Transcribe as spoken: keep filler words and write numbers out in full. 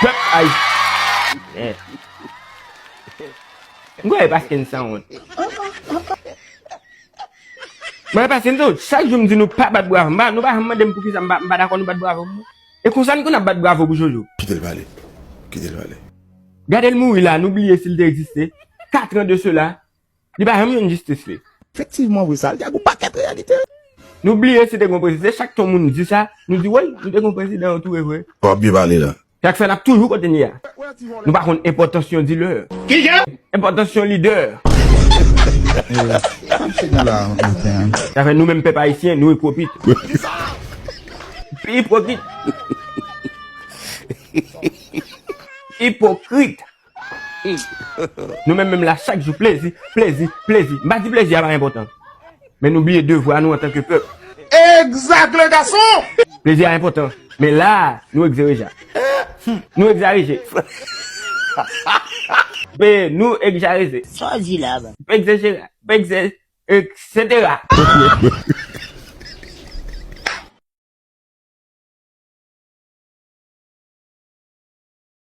Pèp ayisyen. M kwè e paske n sanwont. Mwen paske n sanwont. Chak jou m di nou pa bat bravo. M pa, nou pa janm mande m poukisa m pa, m pa dakò nou bat bravo pou mwen. E konsa n konn ap bat bravo pou Jojo. Kite l pale. Kite l pale. Gade l mouri la, nou bliye si l te egziste. Kat an de sela, li pa janm jwenn jistis li. Efektivman vre, sa l di a gon pakèt reyalite. Nou bliye si te gon prezidan. Se chak tan moun di sa, nou di, woy, nou te gon prezidan, nou tou vre. W ap byen pale la. Sa k fè n ap toujou kote n ye a. Nou pa konn enpòtans yon dilè. Kijan? Enpòtans yon lidè. Sa fè nou menm pèp ayisyen, nou ipwopit. Ipwopit. Ipokrit. Nou menm menm la chak jou plezi, plezi, plezi. M pa di plezi a pa enpòtan. Men nou bliye devwa nou antanke pèp. Egzak, le gason! Plezi a enpòtan. Men la, nou egzere ja. Nou egzarije. Pe nou egzarije. Sa w di la, ba? Egzajere. Egze, etsetera.